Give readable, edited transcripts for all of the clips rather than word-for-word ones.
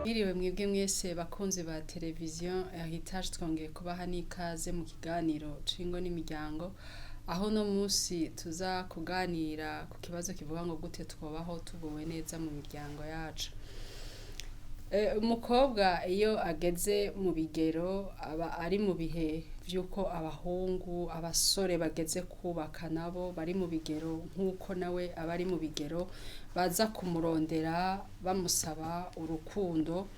Mwiriwe mwebwe mwese bakunzi ba televiziyo Heritage, twongeye kubaha n'ikaze mu kiganiro c'ingo n'imiryango, aho no munsi tuza kuganira ku kibazo kivuga ngo gute twobaho tuguwe neza mu miryango yacu. Umukobwa iyo ageze mu bigero aba ari mu bihe vy'uko abahungu, abasore bageze kubaka nabo bari mu bigero nk'uko nawe aba ari mu bigero, baza kumurondera bamusaba urukundo.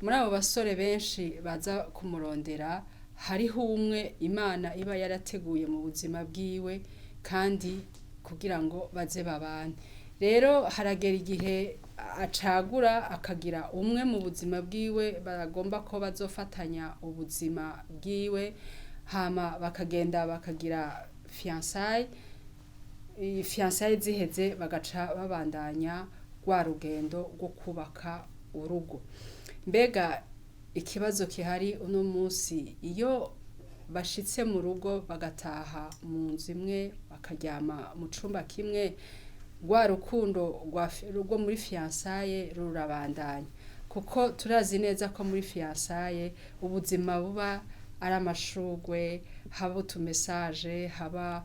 Muri abo basore benshi baza kumurondera, hariho umwe Imana iba yarateguye mu buzima bwiwe kandi kugira ngo baze babane. Rero haragera igihe acagura akagira umwe mu buzima bwiwe bagomba ko bazofatanya ubuzima bwiwe, hama bakagenda bakagira fiançailles, fiançailles ziheze bagaca babandanya rwa rugendo rwo kubaka urugo. Mbega ikibazo kihari uno munsi, iyo bashitse mu rugo bagataha mu nzu imwe, bakaryama mu cumba kimwe, rwa rukundo rwo muri fiançailles rurabandanya? Kuko turazi neza ko muri fiançailles ubuzima buba ari amashurwe, haba utumesaje, haba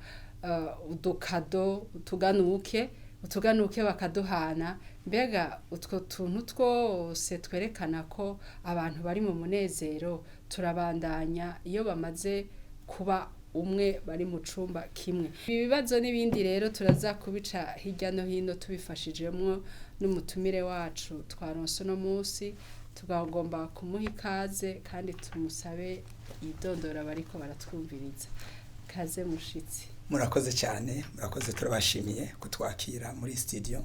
udukado, utuganuke, utuganuke bakaduhana. Mbega utwo tuntu twose twerekana ko abantu bari mu munezero turabandanya iyo bamaze kuba umwe, bari mu cumba kimwe? Ibi bibazo n'ibindi rero turaza kubica hirya no hino tubifashijemwo n'umutumire wacu twaronse uno munsi. Tugomba kumuha ikaze kandi tumusabe yidondora bariko baratwumviriza. Kaze mushitsi. Murakoze cyane, murakoze, turabashimiye kutwakira muri studio.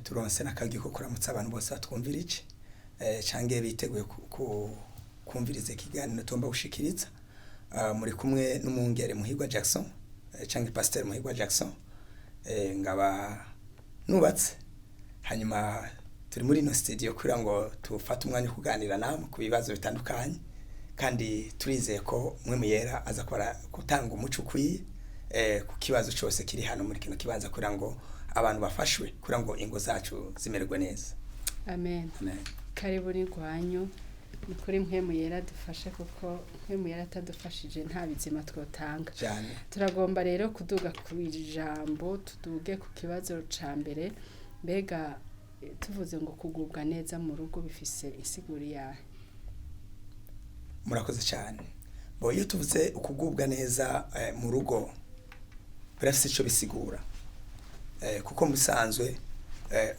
Turonse n'akaryo ko kuramutsa abantu bose batwumvira iki canke biteguye kumviriza ikiganiro tugomba gushikiriza. Muri kumwe n'umwungere Muhirwa Jackson, canke Pasteur Muhirwa Jackson, ngaba nubatse. Hanyuma turi muri ino studio kugira ngo tufate umwanya wo kuganira namwe ku bibazo bitandukanye, kandi turizeye ko mwe muyera aza kora gutanga umuco ukwiye ku kibazo cyose kiri hano muri kino kibanza, kugira ngo abantu bafashwe, kugira ngo ingo zacu zimererwe neza. Amen. Amen. Karibu ni rwanyu. Ni kuri Mpwemu Yera dufashe, kuko Mpwemu Yera atadufashije nta bizima twotanga. Cyane. Turagomba rero kuduga ku ijambo, tuduge ku kibazo ca mbere. Mbega tuvuze ngo kugubwa neza mu rugo bifise insiguro yahe? Murakoze cyane. Bo iyo tuvuze ukugubwa neza mu rugo, birafise ico bisigura, kuko musanzwe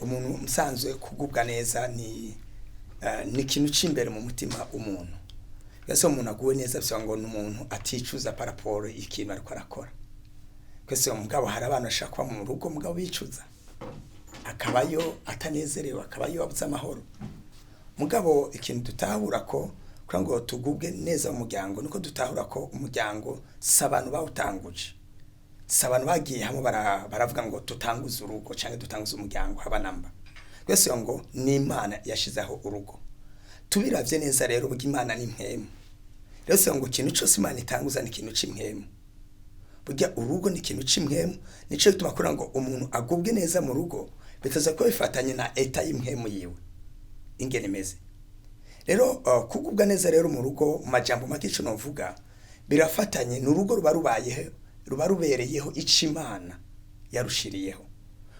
umuntu musanzwe kugubwa neza ni ikintu c'imbere mu mutima umuntu. Ese umuntu aguwe neza bisaba ngo ni umuntu aticuza par rapport ikintu ariko arakora. Kwese mugabo hari abantu bashaka kuba mu rugo mugabo bicuza, akabayo atanezerewe, akabayo abuze amahoro. Mugabo ikintu dutahura ko kugira ngo tugubwe neza mu muryango, niko dutahura ko umuryango si abantu bawutanguje, si abantu bagiye hamwe baravuga ngo tutanguze urugo cyangwa dutanguze umuryango, haba namba. Twese ngo ni Imana yashizeho urugo. Tubiravye neza rero, burya Imana ni impwemu. Rero si ngo ikintu cyose Imana itanguza ni ikintu c'impwemu. Burya urugo ni ikintu c'impwemu, nico gituma kugira ngo umuntu agubwe neza mu rugo bitaza kuba bifatanye na état y'impwemu yiwe ingene imeze. Rero kugubwa neza rero mu rugo, mu majambo make ico novuga, birafatanye n'urugo ruba rubayeho, ruba rubereyeho ico Imana yarushiriyeho.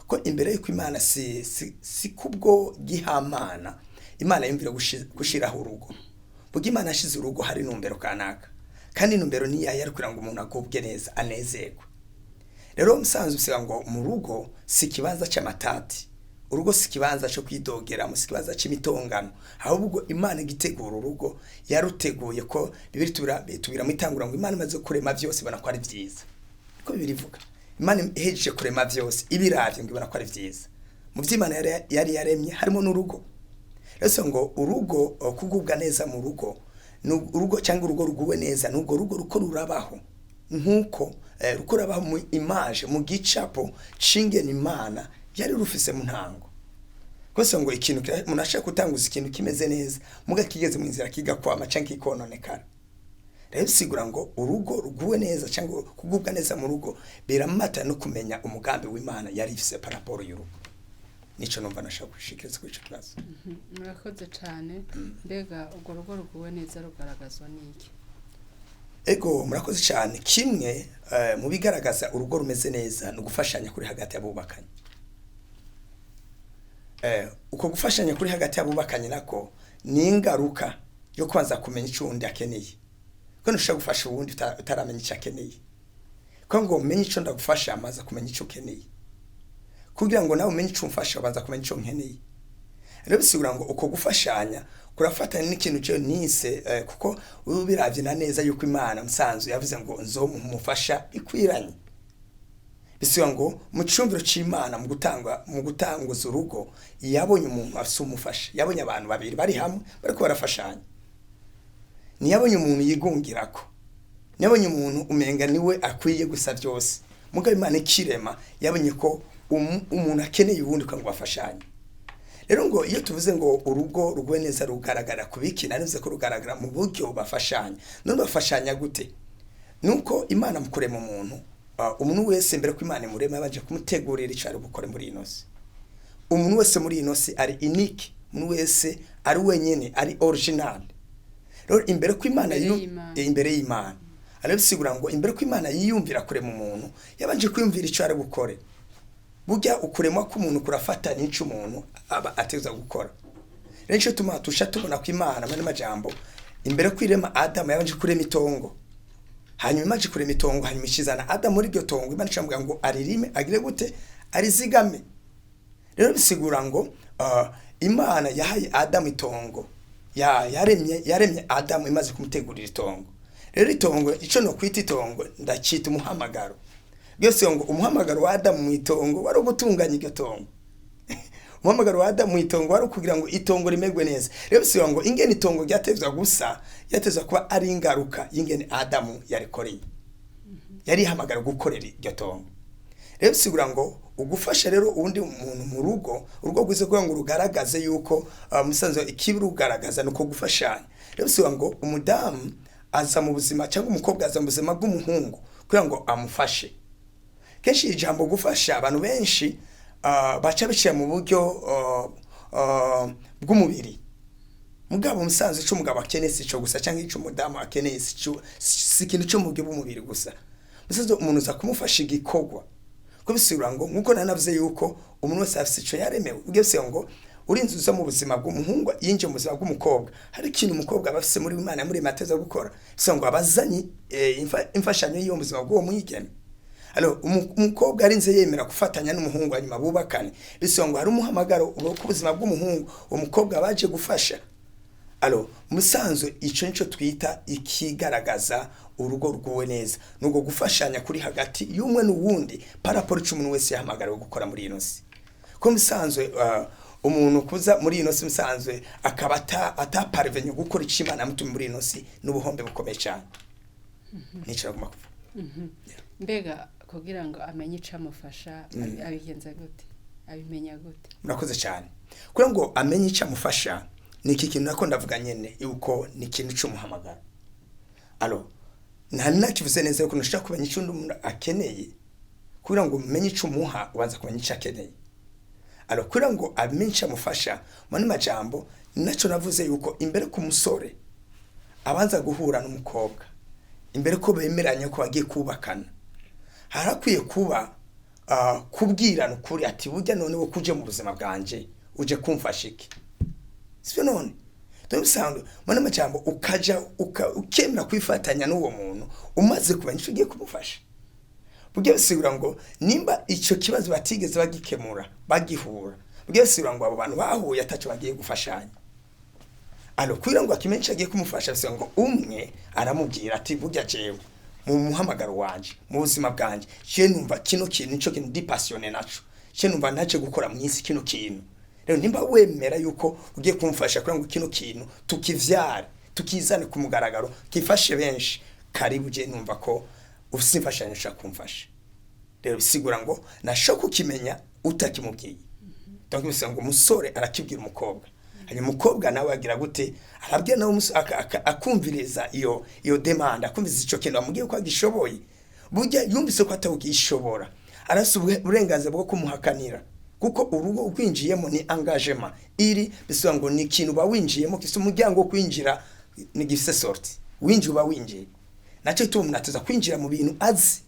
Ko imbere y'uko Imana si kubwo gihamana Imana yumvira gushiraho urugo. Burya Imana yashize urugo hari intumbero kanaka, kandi intumbero ni yayo ari kugira ngo umuntu agubwe neza, anezerwe. Rero musanzwe usiga ngo mu rugo si ikibanza c'amatati, urugo si ikibanza cyo kwidogeramo, si ikibanza cy'imitongano. Ahubwo Imana igitegura urugo yaruteguye ko Bibiri tubira mu itangura ngo Imana imaze kurema byose ibona ko ari byiza. Niko Bibiri ivuga. Imana ihejeje kurema byose ibiravye ngo ibona ko ari byiza. Mu vy'Imana yari yaremye harimo n'urugo. Rero ngo urugo, kugubwa neza mu rugo, urugo cyangwa urugo ruguwe neza n'urwo rugo ruko rurabaho nkuko ruko rurabaho mu image, mu gicapo c'ingene Imana yari rufise mu ntango. Kose ngo ikintu umuntu ashaka gutanguza ikintu kimeze neza, muga kigeze mu nzira kigakwama canke kikononekara. Rero bisigura ngo urugo ruguwe neza cyangwa kugubwa neza mu rugo biramata no kumenya umugambi w'Imana yari ifise par rapport y'urugo. Nico numva nashaka gushikiriza kuri ico kibazo. Murakoze cyane. Mbega urwo rugo ruguwe neza rugaragazwa n'iki? Ego, murakoze cyane. Kimwe mu bigaragaza urugo rumeze neza ni ugufashanya kuri hagati y'abubakanye. Uko gufashanya kuri hagati y'abubakanye nako ni ingaruka yo kubanza kumenya icyo uwundi akeneye, kuko ntushobora gufasha uwundi utaramenya icyo akeneye. Kuko ngo umenye icyo ndagufasha, amaze kumenya icyo ukeneye. Kugira ngo nawe umenye icyo umfasha, ubanza kumenya icyo nkeneye. Rero bisigura ngo uko gufashanya kurafatanya n'ikintu cyo nise kuko ubiravye na neza yuko Imana musanzwe yavuze ngo nzomuha umufasha bikwiranye. Bisigura ngo mu cyumviro c'Imana, mu gutanguza urugo, yabonye umuntu afise umufasha, yabonye abantu babiri bari hamwe bariko barafashanya. Ntiyabonye umuntu yigungirako, ntiyabonye umuntu umenga niwe akwiye gusa byose. Mugabo Imana ikirema yabonye ko umuntu akeneye uwundi kugira ngo bafashanye. Rero ngo iyo tuvuze ngo urugo ruguwe neza rugaragara ku biki, narivuze ko rugaragara mu buryo bafashanya. None bafashanya gute? Nuko Imana mu kurema umuntu, umuntu wese mbere ko Imana imurema yabanje kumutegurira ico ari bukore muri ino si. Umuntu wese muri ino si ari unique, umuntu wese ari wenyene, ari original. Rero imbere ko Imana Imbere y'Imana. Imbere y'Imana, arabisigura ngo imbere ko Imana yiyumvira kurema umuntu, yabanje kwiyumvira ico ari bukore. Burya ukuremwa k'umuntu kurafatanya n'ico umuntu aba ategerezwa gukora. Rero nico tuma tusha tubona ko Imana muri majambo imbere ko irema Adamu yabanje kurema itongo, hanyuma imaze kurema itongo, hanyuma ikizana Adamu muri iryo tongo, Imana icamubwira ngo aririme, agire gute? Arizigame. Rero bisigura ngo Imana yahaye Adamu itongo, yaremye Adamu imaze kumutegurira itongo. Rero itongo, ico no kwita itongo, ndacita umuhamagaro. Byose ngo umuhamagaro wa Adamu mu itongo wari ugutunganya iryo tongo. Umuhamagaro wa Adamu mu itongo wari ukugira ngo itongo rimerwe neza. Rero bisigura ngo ingene itongo ryatezwa gusa, ryatezwa kuba ari ingaruka y'ingene Adamu yarikoreye, yari ihamagara gukorera iryo tongo. Rero bisigura ngo ugufasha rero uwundi muntu mu rugo, urugo rwiza kugira ngo rugaragaze yuko musanzwe ikirugaragaza nuko gufashanya. Rero bisigura ngo umudamu aza mu buzima, cyangwa umukobwa aza mu buzima bw'umuhungu kugira ngo amufashe. Kenshi ijambo gufasha, abantu benshi baca biciye mu buryo bw'umubiri. Mugabo musanzwe ico umugabo akeneye si ico gusa, cyangwa ico umudamu akeneye si ikintu cyo mu buryo bw'umubiri gusa. Musanzwe umuntu uza kumufasha igikorwa, ko bisigura ngo nkuko nanavuze yuko umuntu wese afise ico yaremewe, ubwo bisigura ngo urinze uza mu buzima bw'umuhungu, yinjiye mu buzima bw'umukobwa, hari ikintu umukobwa aba afise muri Imana muri ateza gukora. Bisigura ngo abazanye imfashanyo y'iyo mu buzima bw'uwo mwigeme. Alors umukobwa arinze yemera gufatanya n'umuhungu hanyuma bubakane, bisigura ngo hari umuhamagaro uba ku buzima bw'umuhungu, uwo mukobwa baje gufasha. Alors musanzwe ico nico twita ikigaragaza urugo rwuwe neza, nuko gufashanya kuri hagati y'umwe n'uwundi par rapport ico umuntu wese yahamagariwe gukora muri ino si. Ko musanzwe umuntu kuza muri ino si musanzwe akaba ataparvenye gukora ico Imana yamutumye muri ino si, n'ubuhombe bukomeye cyane. Nico nagomba kuvuga. Mbega kugira ngo amenye ico amufasha, abigenza gute? Abimenya gute? Murakoze cyane. Kugira ngo amenye icyo amufasha, ni iki kintu nako ndavuga nyene yuko ni ikintu c'umuhamagaro. Alors nta nakivuze neza yuko ntushobora kumenya icyo undi muntu akeneye. Kugira ngo umenye icyo umuha, ubanza kumenya icyo akeneye. Alors kugira ngo amenye icyo amufasha, mu yandi majambo naco navuze yuko imbere ku musore abanza guhura n'umukobwa, imbere ko bemeranya ko bagiye kubakana, harakwiye kuba kubwirana ukuri, ati burya none wo kuje mu buzima bwanje uje kumfasha iki? Sibyo? None dore bisanzwe mu majambo ukaja ukemera kwifatanya n'uwo muntu umaze kumenya ico ugiye kumufasha. Burya bisigura ngo nimba ico kibazo batigeze bagikemura bagihura, burya bisigura ngo abo bantu bahuye ataco bagiye gufashanya. Alors kugira ngo akimenye ico agiye kumufasha, bisigura ngo umwe aramubwira ati burya jewe mu muhamagaro wanje, mu buzima bwanje, je numva kino kintu nico kintu ndi passionné naco, je numva naje gukora mu isi kino kintu. Rero nimba wemera yuko ugiye kumfasha kugira ngo kino kintu tukivyare, tukizane ku mugaragaro, kifashe benshi, karibu, je numva ko ufise imfashanyo ushaka kumfasha. Rero bisigura ngo nashobora kukimenya utakimubwiye. Donc bisigura ngo umusore arakibwira umukobwa, hanyuma umukobwa nawe agira gute? Arabwira nawe akumviriza iyo demande, akumviriza ico kintu amubwiye ko agishoboye. Burya yumvise ko atawugishobora, arafise uburenganzira bwo kumuhakanira. Kuko urugo ugwinjiyemo ni engagement iri, bisobanura ngo ni ikintu uba winjiyemo gifise umuryango wo kwinjira, ni gifise sortie. Winjiye uba winjiye. Naco gituma umuntu ateza kwinjira mu bintu azi,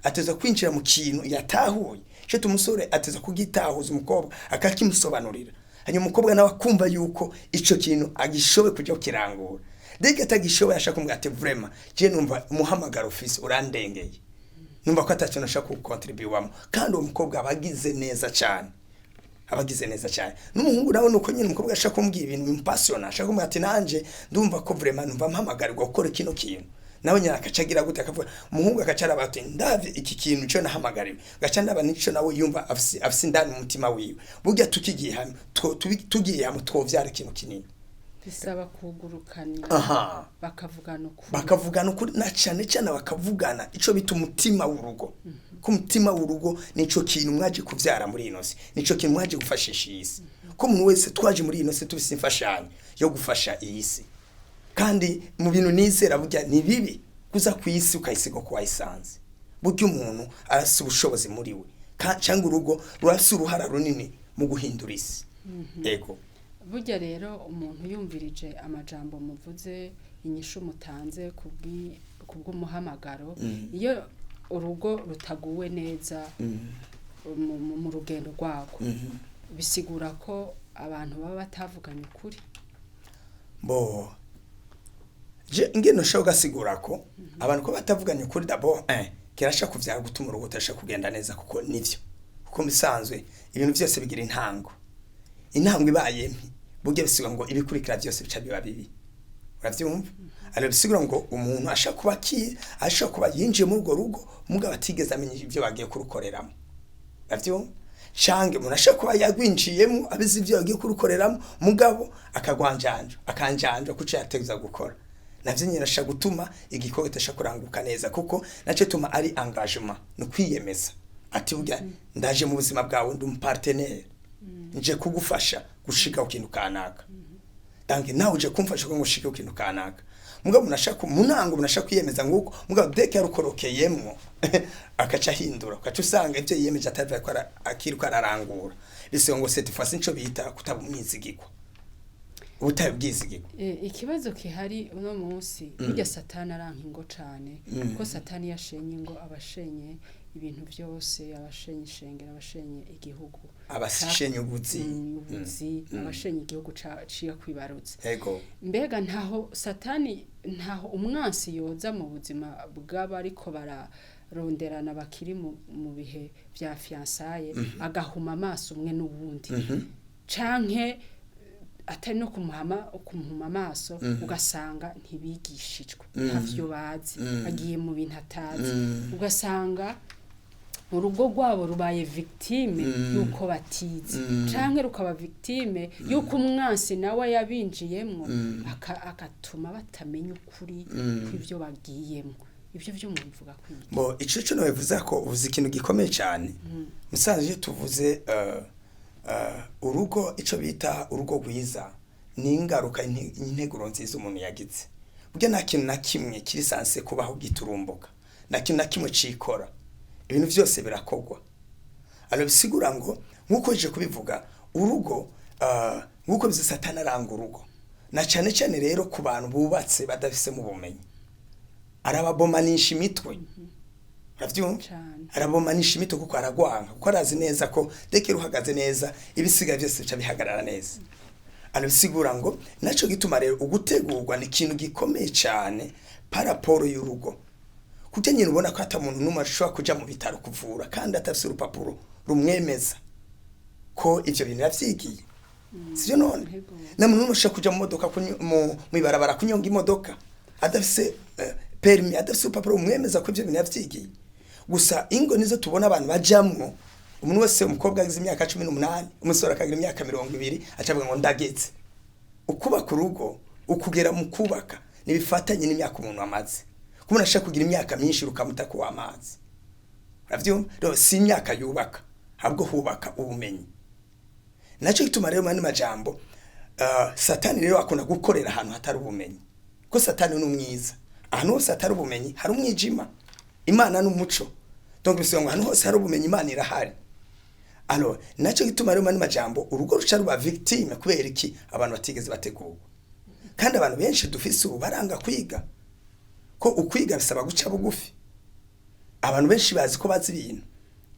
ateza kwinjira mu kintu yatahuye. Cyo umusore ateza kugitahuza umukobwa, akakimusobanurira, hanyuma umukobwa nawe akumva yuko ico kintu agishoboye kuja kukirangura. Dès que atagishoboye, ashaka kumubwira ati: "Vraiment, je numva umuhamagaro ufise urandengeye, numva ko ataco nashaka kukontribuwamo." Kandi uwo mukobwa aba agize neza cyane, aba agize neza cyane. N'umuhungu nawe nuko nyine, umukobwa ashaka kumubwira ibintu bimpasiona, ashaka kumubwira ati: "Nanje ndumva ko vraiment numva mpamagarirwa gukora kino kintu." Nawe nyine akaca agira gute? Akavuga, umuhungu akaca araba ati: "Ndavye iki kintu cyo nahamagariwe, gaca ndaba nico nawe yumva afise indani mu mutima wiwe. Burya tukigiye hamwe, tugiye hamwe twovyara ikintu kinini." Bisaba kugurukanira, bakavugana ukuri. Bakavugana ukuri, na cyane cyane bakavugana ico bita umutima w'urugo, ko umutima w'urugo nico kintu mwaje kuvyara muri ino si, nico kintu mwaje gufashisha iyi si, ko umuntu wese twaje muri ino si tufise imfashanyo yo gufasha iyi si. Kandi mu bintu nizera, burya ni bibi kuza ku isi ukayisiga ko wayisanze. Burya umuntu arafise ubushobozi muri we, cyangwa urugo rurafise uruhara runini mu guhindura isi. Ego. Burya rero umuntu yumvirije amajambo muvuze, inyishu mutanze kubw'umuhamagaro, iyo urugo rutaguwe neza mu rugendo rwarwo, bisigura ko abantu baba batavuganye ukuri. Bo je ingene ushobora ugasigura ko abantu ko batavuganye ukuri, d'abord kirasha kuvyara gutuma urugo utasha kugenda neza, kuko nivyo, kuko musanzwe ibintu byose bigira intango. Intango ibaye mbi, burya bisigura ngo ibikurikira byose bica biba bibi, uravyumva? Alors bisigura ngo umuntu ashaka kuba ki ashaka kuba yinjiye muri urwo rugo, mugabo atigeze amenya ibyo bagiye kurukoreramo, uravyumva? Canke umuntu ashaka kuba yagwinjiyemo abizi ibyo yagiye kurukoreramo, mugabo akagwanjanja, akanjanja kuco yategeza gukora, navyo nyine ashaka gutuma igikorwa kitasha kuranguka neza. Kuko naco tuma ari engagement, ni kwiyemeza ati: "Burya ndaje mu buzima bwawe, ndi umupartenaire, nje kugufasha gushika ku kintu kanaka, donc nawe uje kumfasha ko ngushike ku kintu kanaka." Mugabo umuntu ashaka mu ntango, umuntu ashaka kwiyemeza nguko, mugabo dès que yarukorokeyemwo akaca ahindura, ukaca usanga ibyo yiyemeje atari ko akiruka ararangura. Bise ngo cette fois nico bita kutaba umwizigirwa, ubutabe bwizigirwa. Ikibazo kihari uno munsi, burya Satani aranka ingo cane, kuko Satani yashenye ingo abashenye ibintu byose, abashenye ishengero, abashenye igihugu, abashenye ubuzi. Ubuzi, abashenye igihugu ciya kwibarutse. Mbega ntaho Satani, ntaho umwansi yoza mu buzima bw'abariko bararonderana, bakiri mu bihe vya fiançailles, agahuma amaso umwe n'uwundi, canke atari no kumuhuma amaso, ugasanga ntibigishijwe, ntavyo bazi, agiye mu bintu atazi, ugasanga urugo rwabo rubaye victime yuko batize, canke rukaba victime yuko umwansi nawe yabinjiyemwo, agatuma batamenya ukuri kw'ivyo bagiyemwo? Ivyo vyo mubivuga kwiki? Bo ico cyo nabivuze ko uvuze ikintu gikomeye cyane. Musanzwe iyo tuvuze urugo, ico bita urugo rwiza ni ingaruka integuro nziza umuntu yagize. Burya nta kintu na kimwe kiri censé kubaho giturumbuka, nta kintu na kimwe cikora, ibintu vyose birakogwa. Alors bisigura ngo nkuko je kubivuga, urugo nkuko bize, Satani aranga urugo, na cyane cyane rero ku bantu bubatse badafise mu bumenyi, arababomanisha imitwe, uravyumva? Cane. Arabomanisha imitwe kuko aragwanga, kuko arazi neza ko dès que ruhagaze neza, ibisigaye byose bica bihagarara neza. Arabisigura ngo naco gituma rero ugutegurwa ni ikintu gikomeye cyane par rapport y'urugo, kuko nyine ubona ko ata muntu n'umwe ashobora kuja mu bitaro kuvura kandi atafise urupapuro rumwemeza ko ivyo bintu yavyigiye, sivyo none? Yego. Na muntu n'umwe ashobora kuja mu modoka mw'ibarabara kunyonga imodoka adafise permis, adafise urupapuro rumwemeza ko ivyo bintu yavyigiye. Gusa ingo nizo tubona abantu bajamwo, umuntu wese, umukobwa agize imyaka 18, umusore akagira imyaka 20, aca avuga ngo ndageze. Ukubaka urugo, ukugera mu kubaka, ntibifatanye n'imyaka umuntu amaze. Kuko umuntu ashaka kugira imyaka myinshi rukamuta ku amazi, uravyumva? Rero si imyaka yubaka, ahubwo hubaka ubumenyi. Naco gituma rero mu yandi majambo, Satani rero akunda gukorera ahantu hatari ubumenyi, ko Satani ni umwiza. Ahantu hose hatari ubumenyi hari umwijima, Imana n'umuco. Donc bisigura ngo ahantu hose hari ubumenyi, Imana irahari. Alors nacyo gituma rero mani majambo urugo ruca ruba victime. Kubera iki? Abantu batigeze bategurwa, kandi abantu benshi dufise ubu baranga kwiga, ko ukwiga bisaba guca bugufi. Abantu benshi bazi ko bazi ibintu.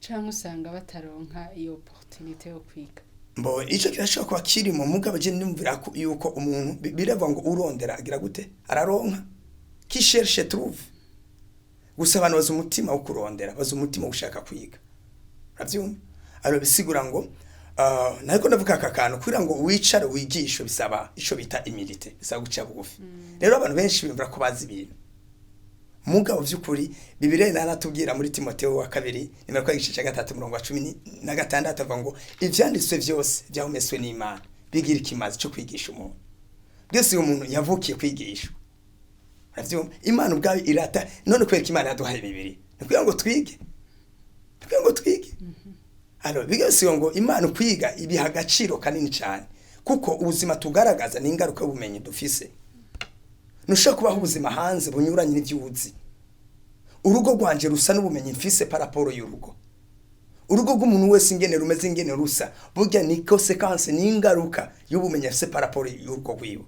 Canke usanga bataronka iyo opportunité yo kwiga. Mbo ico kirashobora kuba kiri mu mugabo. Je nimvira ko yuko umuntu biravuga ngo urondera agira gute? Araronka. Qui cherche trouve. Gusa abantu bazi umutima wo kurondera, bazi umutima wo gushaka kwiga, uravyumva? Alors bisigura ngo nariko ndavuga aka kantu kugira ngo wicare wigishwe bisaba ico bita humilité, bisaba guca bugufi. Rero abantu benshi bimvira ko bazi ibintu, mugabo vy'ukuri Bibiliya iranatubwira muri Timoteo wa kabiri nimero kwa igice cya 3 umurongo wa 16, avuga ngo ivyanditswe vyose vyahumetswe n'Imana bigira ikimazi cyo kwigisha umuntu. Byose uyu muntu yavukiye kwigishwa, uravyumva? Imana ubwayo irata. None kubera ko Imana yaduhaye bibiri ni kugira ngo twige, ni kugira ngo twige. Alors bigasiga ngo Imana kwiga ibiha agaciro kanini cyane, kuko ubuzima tugaragaza ni ingaruka y'ubumenyi dufise. Ntushobora kubaho ubuzima hanze bunyuranye n'ibyo uzi. Urugo rwanje rusa n'ubumenyi mfise par rapport y'urugo. Urugo rw'umuntu wese ingene rumeze, ingene rusa, burya ni conséquence, ni ingaruka y'ubumenyi afise par rapport y'urugo rwiwe.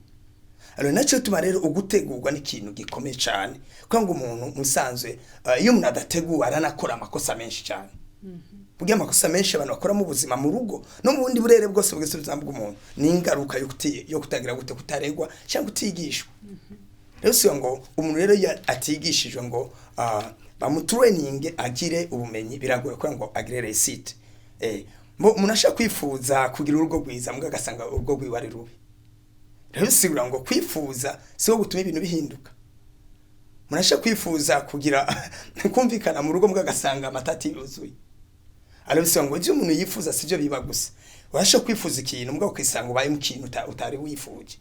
Alors naco tuma rero ugutegurwa ni ikintu gikomeye cyane, kuko ngo umuntu musanzwe iyo umuntu adateguwe aranakora amakosa menshi cyane. Burya amakosa menshi abantu bakora mu buzima, mu rugo no mu bundi burere bwose bwese ubuzima bw'umuntu, ni ingaruka yo kutagira gute? Kutaregwa cyangwa kutigishwa. Rero si ngo umuntu rero iyo atigishijwe ngo bamutraininge agire ubumenyi, biragoye kugira ngo agire réussite. Mbo umuntu ashaka kwifuza kugira urugo rwiza, mbwa agasanga urugo rwiwe ari rubi. Rero bisigura ngo kwifuza si wo gutuma ibintu bihinduka. Umuntu ashaka kwifuza kugira kumvikana mu rugo, mbwa agasanga amatati yuzuye. Alors bisigura ngo ivyo umuntu yifuza sivyo biba gusa. Urashaka kwifuza ikintu, mbwa ukisanga ubaye mu kintu utari wifuje.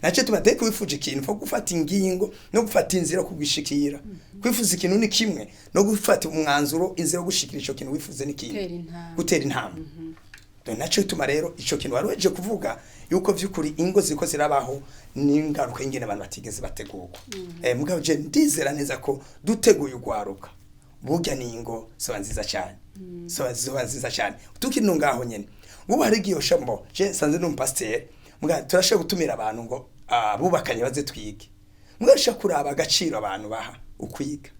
Naco tuma deke wifuje ikintu fo gufata ingingo no gufata inzira kugishikira. Kwifuza ikintu ni kimwe, no gufata umwanzuro, inzira yo gushikira ico kintu wifuze ni kimwe. Gutera intambwe. Gutera intambwe. Donc naco tuma rero ico kintu wari weje kuvuga yuko vy'ukuri ingo ziko zirabaho n'ingaruka ingene abantu batigeze bategurwa. Mugabo je ndizera neza ko duteguye ugwaruka, burya ni ingo zoba nziza cyane, zoba nziza cyane. Tukiri no ngaho nyene, ngubu hari igihe shambo je sanze n'umupasiteri, mugabo turashobora gutumira abantu ngo bubakanye baze twige, mugabo ushobora kuraba agaciro abantu baha ukwiga.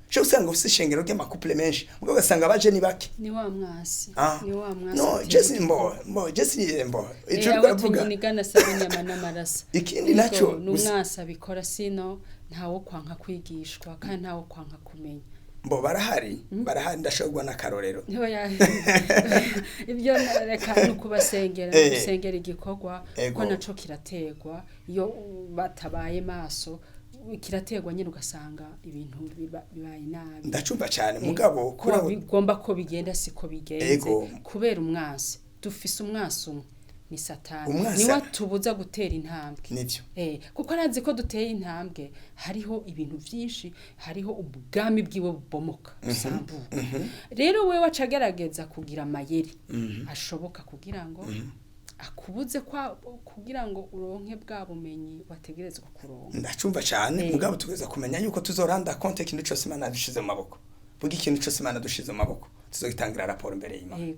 Ushobora usanga ufise ishengero ry'amacouple menshi, mugabo ugasanga baje ni bake. Ni wa mwasi. Ni wa mwasi. No, atera Jesse igihugu. mbo Jesse mbo ico abo uriko uravuga. Tunyinigana saba inyama n'amaraso. Ikindi Ego, naco ni umwasi abikora, sino ntawo kwanka kwigishwa kandi ntawo kwanka kumenya. Mbo barahari, barahari, ndashobora n'akarorero. Ntiba ibyo, reka ni ukubasengera, gusengera igikorwa, kuko naco kirategwa. Iyo batabaye maso kirategwa nyine, ugasanga ibintu bibaye nabi. Ndacumva cyane, mugabo ko kuri abo bigomba ko bigenda siko bigenze kubera umwansi. Dufise umwansi umwe, ni Satani. Niwe atubuza gutera intambwe. Nivyo. Kuko arazi ko duteye intambwe hariho ibintu byinshi, hariho ubwami bwiwe bubomoka, busambuka. Rero wewe aca agerageza kugira amayeri ashoboka kugira ngo akubuze kwa kugira ngo uronke bwa bumenyi wategerezwa kuronka. Ndacumva cyane. Mugabo tugeza kumenya yuko tuzorendre compte ikintu cyose Imana dushize mu maboko. Burya ikintu cyose Imana dushize mu maboko tuzogitangira raporo imbere y'Imana.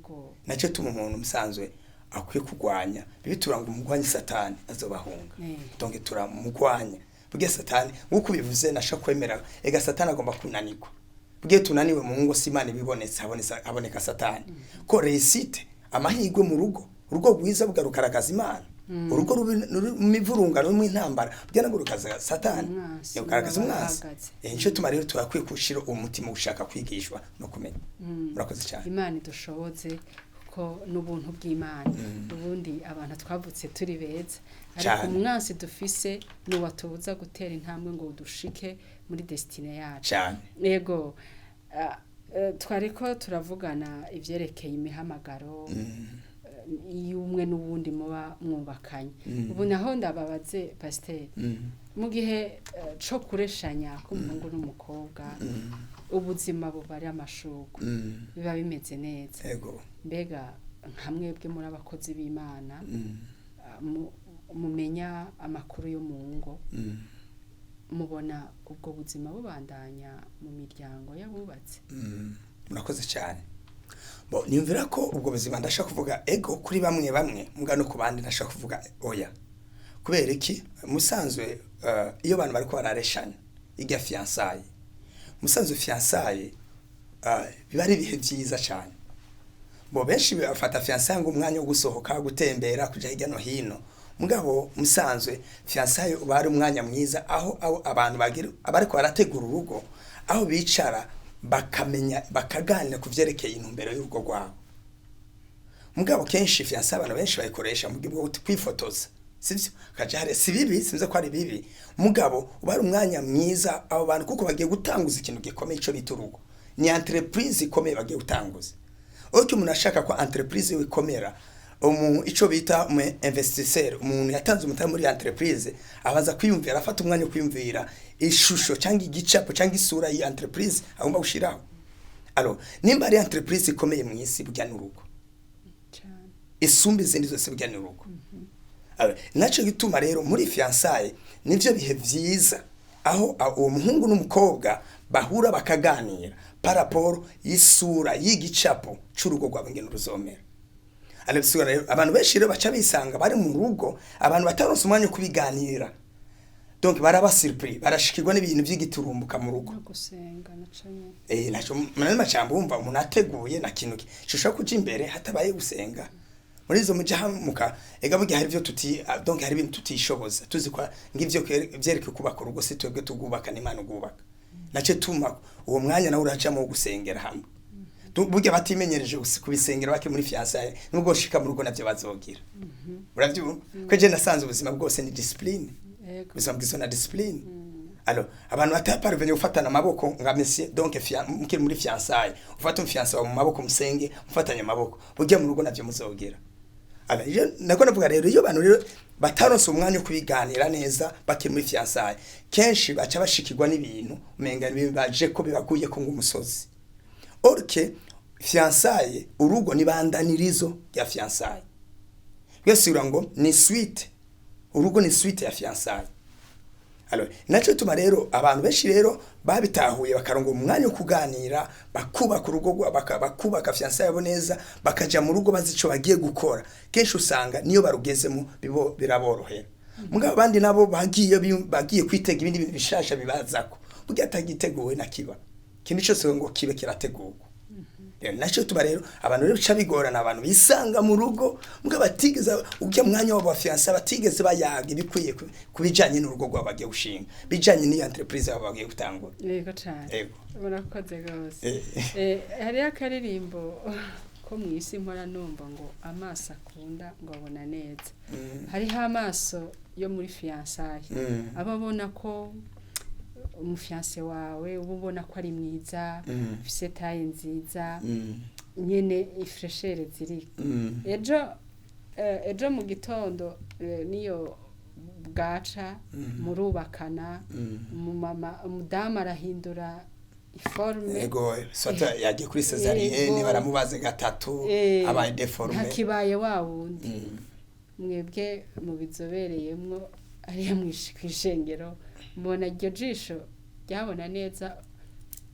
Nacyo tuma umuntu musanzwe akwiye kurwanya bibitura ngo umugwanye Satani azobahunga. Donc turamugwanya. Burya Satani nkuko bivuze nashaka kwemera, ega Satani agomba kunanirwa. Burya tunaniwe mu ngo si Imana ibibonetse, haboneka Satani. Ko réussite, amahirwe mu rugo, urugo rwiza bugarukaragaza Imana. Urugo rubi ruri mu mivurungano, mu intambara, burya nabwo rukaza Satani. Umwansi, rukaragaza niwe aba umwansi. ahagaze. Nico tuma rero turakwiye gushira umutima ushaka kwigishwa no kumenya. Murakoze cyane. Imana idushoboze, kuko n'ubuntu bw'Imana. Ubundi abantu twavutse turi beza, ariko umwansi dufise ni uwatubuza gutera intambwe ngo dushike muri destinée yacu. Yego. Twariko turavugana ivyerekeye imihamagaro y'umwe n'uwundi muba mwubakanye. Ubu naho ndababaze, pasiteri, mu gihe co kureshanya k'umuhungu n'umukobwa, ubuzima buba ari amashurwe, biba bimeze neza. Mbega nka mwebwe muri abakozi b'Imana, mumenya amakuru yo mu ngo, mubona ubwo buzima bubandanya mu miryango y'abubatse? Murakoze cyane. Bo niyumvira ko ubwo buzima ndashaka kuvuga ego kuri bamwe bamwe, muga no ku bandi ndashaka kuvuga oya. Kubera iki? Musanzwe iyo abantu bariko barareshanya irya fiançailles, musanzwe fiançailles biba ari ibihe vyiza cane. Bo benshi bafata fiançailles ngo umwanya wo gusohoka, gutembera, kuja hirya no hino. Mugabo musanzwe fiançailles uba ari umwanya mwiza aho abantu bagira abariko barategura urugo, aho bicara bakamenya, bakaganira ku vyerekeye intumbero y'urugo rwabo. Mugabo kenshi fiançailles abantu benshi bayikoresha mu buryo bwo kwifotoza, sivyo? Kaja hariya, si bibi, sinzi ko ari bibi, mugabo uba ari umwanya mwiza abo bantu, kuko bagiye gutanguza ikintu gikomeye ico bita urugo. Ni entreprise ikomeye bagiye gutanguza. Uriko umuntu ashaka ko entreprise yiwe ikomera, ico bita umu investisseur, umuntu yatanze umutahe muri entreprise, abaza kwiyumvira, afata umwanya wo kwiyumvira ishusho cyangwa igicapo cyangwa isura y'iyo entreprise agomba gushiraho. Alors nimba ari entreprise ikomeye mu isi, burya n'urugo Cane. isumba izindi zose, burya n'urugo. Alors, naco gituma rero muri fiançailles nivyo bihe vyiza aho uwo muhungu n'umukobwa bahura bakaganira par rapport y'isura y'igicapo c'urugo rwabo ingene ruzomera. Alors bisigura rero abantu benshi rero baca bisanga bari mu rugo, abantu bataronse umwanya wo kubiganira, donc baraba surpris, barashikirwa n'ibintu vy'igiturumbuka mu rugo. No gusenga naco nyene. Naco muri majambo wumva umuntu ateguye na kintu gishobora kuja imbere hatabaye gusenga. Muri izo muja muka ega burya hari ivyo tuti donc hari ibintu tutishoboza, tuzi ko ngivyo vyerekeye kubaka urugo si twebwe tugubaka, n'Imana ugubaka. Naco tuma uwo mwanya nawe urajamo wo gusengera hamwe. Burya batimenyereje kubisengera bake muri fiançailles, nubwo shika mu rugo navyo bazogira. Uravyumva ko je nasanze ubuzima bwose ni discipline. Ubuzima bwizwe na discipline. Alors abantu bataparvenye gufatana amaboko nka monsieur, donc mukiri muri fiançailles, ufata umufiancé wawe mu maboko, musenge mufatanye amaboko, burya mu rugo navyo muzogira. Alors iyo nako navuga rero, iyo abantu rero bataronse umwanya wo kubiganira neza bakiri muri fiançailles, kenshi baca bashikirwa n'ibintu umenga bibaje ko bibaguye ko ng'umusozi. Or que fiançailles, urugo ni bandanirizo rya fiançailles. Byose ngo ni suite, urugo ni suite ya fiançailles. Alors naco tuma rero abantu benshi rero babitahuye, bakaronga umwanya wo kuganira, bakubaka urugo bakubaka fiançailles yabo neza, bakaja mu rugo bazi ico bagiye gukora, kenshi usanga niyo barugezemo bibo biraborohera. Mugabo abandi nabo bagiye bagiye kwitega ibindi bintu bishasha bibazako, burya atagiteguwe na kiba ikintu cyose ngo kibe kirategurwa. Rero naco tuba rero abantu rero bica bigorana, abantu bisanga mu rugo mbwa batigeze ujya mwanya wabo wa fiancé, batigeze bayaga ibikwiye kubijanye n'urugo rwabo bagiye gushinga, bijanye n'iyo entreprise yabo bagiye gutangura. Yego cane. Yego. Murakoze rwose. Hariho akaririmbo ko mw'isi mpora numva ngo amaso akunda ngo abona neza. Hariho amaso yo muri fiançailles aba abona ko umufiancé wawe uba ubona ko ari mwiza, ufise taille nziza, nyene ifraîcheur ziri ejo, ejo mu gitondo, niyo bwaca murubakana, umumama, umudamu arahindura iforme. Ego, soit yagiye kuri césarienne, baramubaze gatatu, abaye déformé. Ntakibaye wa wundi. Mwebwe mubizobereyemwo ariya kw'ishengero, mubona iryo jisho ryabona neza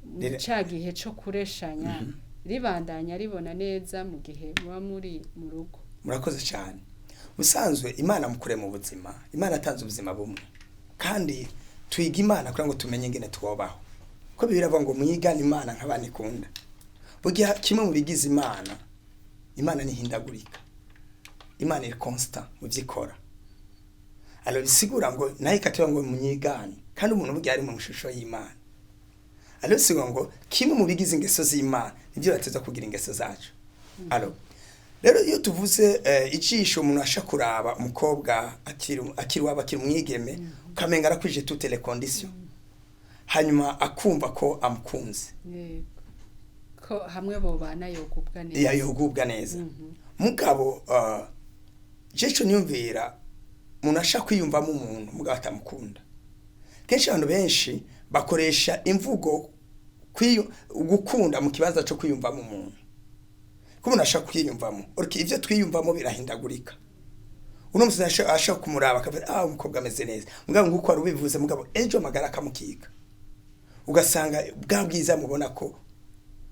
mu ca gihe co kureshanya ribandanya ribona neza mu gihe muba muri mu rugo? Murakoze cyane. Ubusanzwe Imana mu kurema ubuzima, Imana atanze ubuzima bumwe, kandi twiga Imana kugira ngo tumenye ingene twobaho, ko Bibiliya iravuga ngo mwigane Imana nk'abana ikunda. Burya kimwe mu bigize Imana, Imana ntihindagurika, Imana iri constant mu byo ikora. Alors bisigura ngo nayo ikatubwira ngo munyigane, kandi umuntu burya ari mu shusho y'Imana. Alors bisigura ngo kimwe mu bigize ingeso z'Imana nibyo bateza kugira ingeso zacu. Alors rero iyo tuvuze ijisho, umuntu asha kuraba umukobwa akiri waba akiri umwigeme, ukamenga arakwije toutes les conditions, hanyuma akumva ko amukunze. Yego, ko hamwe bobana yogubwa neza. Yayogubwa neza. Mugabo jeco niyumvira umuntu asha kwiyumvamo umuntu mugabo atamukunda. Kenshi abantu benshi bakoresha imvugo gukunda mu kibanza cyo kwiyumvamo umuntu, ko umuntu ashaka kwiyumvamo. Uriko ivyo twiyumvamo birahindagurika. Uno musi ashaka kumuraba akavuga: "Ah, umukobwa ameze neza," mugabo nguko wari ubivuze, mugabo ejo amagara akamukika, ugasanga bwa bwiza mubona ko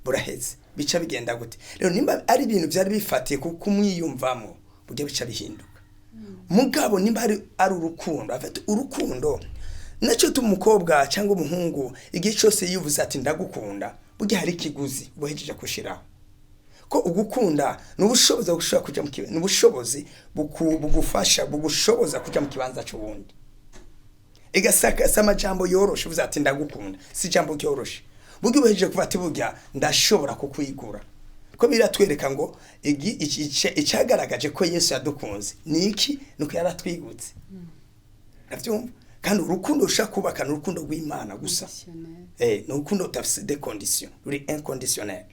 buraheze. Bica bigenda gute rero? Nimba ari ibintu byari bifatiye ku kumwiyumvamo, burya bica bihinduka. Mugabo nimba ari urukundo, afite urukundo nacyo tuma umukobwa cyangwa umuhungu igihe cyose yivuze ati ndagukunda, burya hari ikiguzi uhejeje gushiraho ko ugukunda. Ni ubushobozi bushobora kuja mu ni ubushobozi bugufasha, bugushoboza kuja mu kibanza cy'uwundi. Igasaka si amajambo yoroshe. Uvuze ati ndagukunda, si ijambo ryoroshe. Burya ubahejeje kuva ati burya ndashobora kukwigura, ko biratwereka ngo icyagaragaje ko Yesu yadukunze ni iki? Nuko yaratwigutse. Urabyumva? Kandi urukundo rushaka kubaka ni urukundo rw'Imana gusa. Conditionnel. Ni urukundo rudafise des conditions, ruri inconditionnel.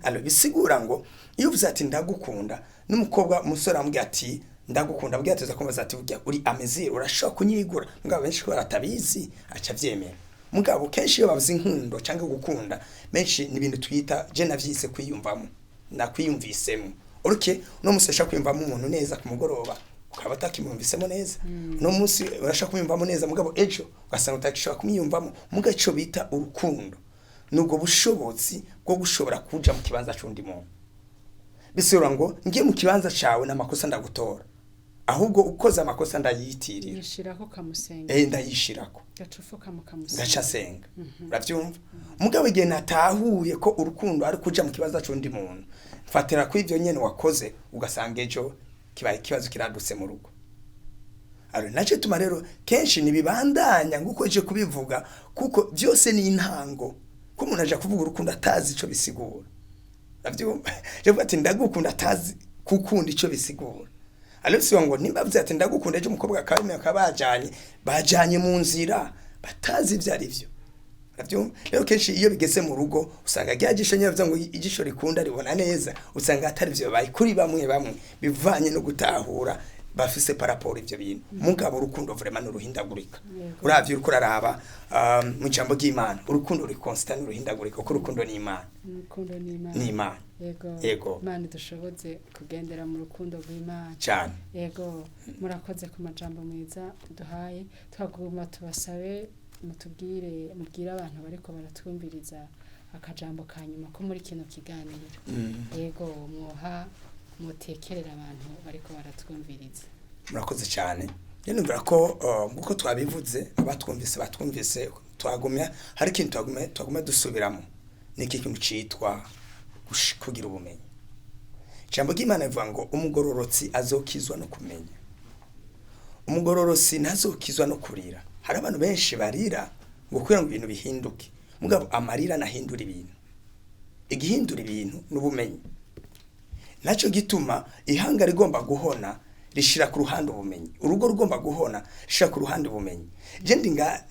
Alors bisigura ngo iyo uvuze ati ndagukunda, n'umukobwa, umusore amubwira ati ndagukunda, abwira ati kumbaza ati burya uri amezire, urashobora kunyigura. Mugabo benshi ko baratabizi aca avyemera. Mugabo kenshi iyo bavuze inkundo cyangwa gukunda, benshi ni ibintu twita, je navyise kwiyumvamo, nakwiyumvisemo. Uruke uno munsi urashobora kwiyumvamo umuntu neza, ku mugoroba ukaba utakimwumvisemo neza. Uno munsi urashobora kumwiyumvamo neza, mugabo ejo ugasanga utakishobora kumwiyumvamo. Mugabo ico bita urukundo nubwo bushobozi bwo gushobora kuja mu kibanza c'undi muntu. Bisigura ngo ngiye mu kibanza cawe n'amakosa ndagutora, ahubwo ukoze amakosa ndayitirira. Yishirako kamusenga. Ndayishirako. Gacufuka mukamusenga. Ngaca senga. Uravyumva? Mugabo igihe natahuye ko urukundo ari kuja mu kibanza c'undi muntu, mfatira kuri ivyo nyene wakoze, ugasanga ejo kibaye ikibazo kiradutse mu rugo. Aro naco tuma rero kenshi ntibibandanya nguko je kubivuga, kuko byose ni intango ko umuntu aja kuvuga urukundo atazi ico bisigura. Uravyumva? Je kuvuga ati ndagukunda atazi kukunda ico bisigura. Alo si ngo nimba avuze ati ndagukunda, ejo umukobwa akabimenya, akaba bajanye mu nzira batazi ivyo ari vyo. Uravyumva? Rero kenshi iyo bigeze mu rugo, usanga rya jisho nyine bavuga ngo ijisho rikunda ribona neza, usanga atari vyo babaye kuri bamwe bamwe, bivanye no gutahura bafise paraporo ivyo bintu. Mugabo urukundo vraiment nuruhindagurika. Uravye uriko uraraba mu ijambo ry'Imana, urukundo ruri constant, nuruhindagurika, kuko urukundo ni Imana. Urukundo ni Imana. Ni Imana. Yego. Yego. Imana idushoboze kugendera mu rukundo rw'Imana. Cyane. Yego, murakoze ku majambo meza duhaye. Twaguma tubasabe mutubwire, mubwire abantu bariko baratwumviriza akajambo ka nyuma ko muri kino kiganiro. Yego, mwoha mutekerera abantu bariko baratwumviriza. Murakoze cyane. Rero numvira ko nkuko twabivuze, abatwumvise batwumvise, twagumya hari ikintu twagumya dusubiramo, ni iki kintu citwa kugira ubumenyi. Ijambo ry'Imana rivuga ngo umugororotsi azokizwa no kumenya, umugororotsi ntazokizwa no kurira. Hari abantu benshi barira ngo kugira ngo ibintu bihinduke, mugabo amarira nahindura ibintu. Igihindura ibintu n'ubumenyi. Nacyo gituma ihanga rigomba guhona rishira ku ruhande ubumenyi, urugo rugomba guhona rishira ku ruhande ubumenyi. Je ndi nga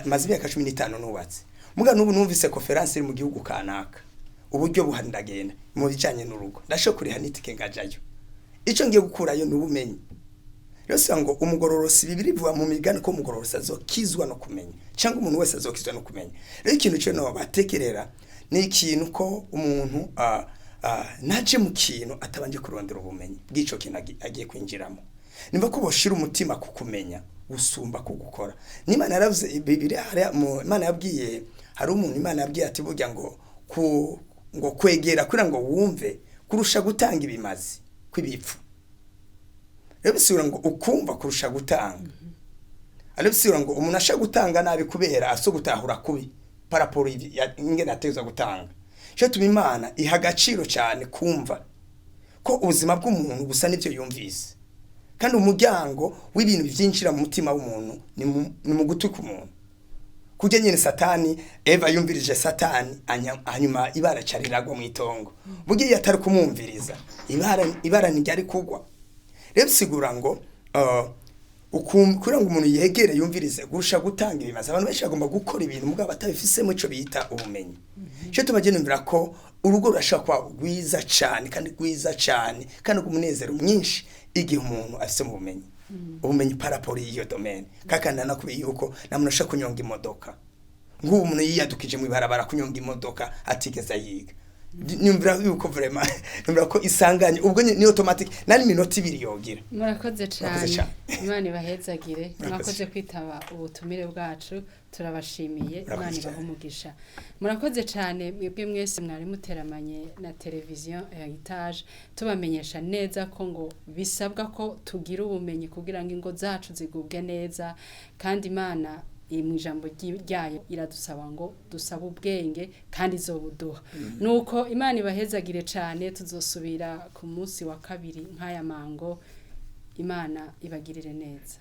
maze imyaka 15 nubatse, muga n'ubu numvise conference iri mu gihugu kanaka, uburyo buhari ndagenda mu bijanye n'urugo, ndashobora kuriha n'itike ngajayo. Ico ngiye gukurayo ni ubumenyi. Rero si ngo umugororosi, bibiri bivuga mu migani ko umugororosi azokizwa no kumenya, cyangwa umuntu wese azokizwa no kumenya. Rero ikintu cyo no batekerera ni ikintu ko umuntu naje mu kintu atabanje kurondera ubumenyi bw'ico kintu agiye kwinjiramo. Nimba ko boshira umutima ku kumenya gusumba ku gukora. N'Imana yaravuze bibiri hariya Imana yabwiye, hari umuntu Imana yabwiye ati burya ngo ku ngo kwegera kugira ngo wumve kurusha gutanga ibimazi kw'ibipfu. Rero bisigura ngo ukumva kurusha gutanga. Rero bisigura ngo umuntu ashaka gutanga nabi kubera afise gutahura kubi paraporo ingene ategerezwa gutanga. Cyo tuma Imana iha agaciro cyane kumva, ko ubuzima bw'umuntu busa n'ivyo yumvise, kandi umuryango w'ibintu byinjira mu mutima w'umuntu ni mu gutwi k'umuntu. Kurya nyene Satani, Eva yumvirije Satani, hanyuma ibara ca riragwa mw'itongo. Burya iyo atari kumwumviriza, ibara ntiryari kugwa. Rero bisigura ngo kugira ngo umuntu yegere yumvirize gurusha gutanga ibimazi. Abantu benshi bagomba gukora ibintu mugabo batabifisemo ico bita ubumenyi. Cyo tuma je numvira ko urugo rurashobora kuba rwiza cane, kandi rwiza cane, kandi rw'umunezero mwinshi, igihe umuntu afise mu bumenyi, ubumenyi paraporo y'iyo domaine. Kakandi nakubwiye yuko nta muntu ashobora kunyonga imodoka, nk'ubu umuntu yiyadukije mu ibarabara kunyonga imodoka atigeze ayiga. Nyumvira yuko vraiment, nyumvira ko isanganye ubwo ni automatic, nani minota 2 yogira. Murakoze Murakoze cyane. Cane. Imana ibahezagire. Murakoze. Mwakoze kwitaba ubutumire bwacu, turabashimiye. Murakoze Imana ibahe cyane. umugisha. Murakoze cyane mwebwe mwese mwari muteramanye na televiziyo Heritage, tubamenyesha neza ko ngo bisabwa ko tugira ubumenyi kugira ngo ingo zacu zigubwe neza, kandi Imana mu ijambo ryayo iradusaba ngo dusabe ubwenge kandi izobuduha. Nuko Imana ibahezagire cyane, tuzosubira ku munsi wa kabiri nk'aya mango. Imana ibagirire neza.